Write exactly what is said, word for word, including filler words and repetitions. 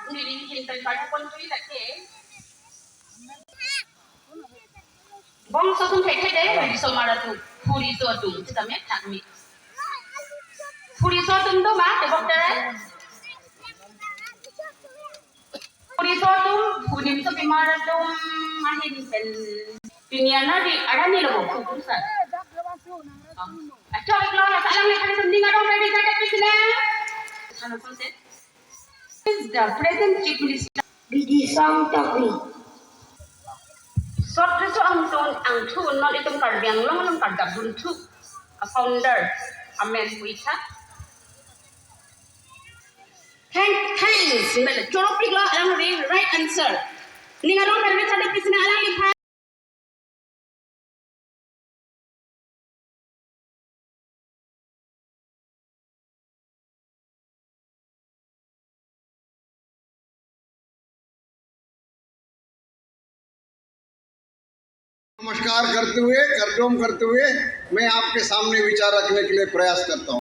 Ring hin pen parapon tui lake. Bongso atum thekthe dei, riso mar atum, phuriso atum, sitame thakmi. Phuriso atum do ma, tebok dei. Phuriso atum, phunimso pimar atum, ahin pen piniana di arani lo bo, kukusa. Achok iklo, la salang le kali sending adong, ready, ready, ready, ready. Sana sonte. Is the present Chief Minister. Bidisong Tokbi. Sot riso angtun angthu non itum Karbi Anglong along kardap dunthu a founder amen puitha. Thank, thanks. Mele chorop iklo alang ring right answer. Ning arong Karbi Tadek Pisina alang lipha. नमस्कार करते हुए, करजोम करते हुए मैं आपके सामने विचार रखने के लिए प्रयास करता हूँ।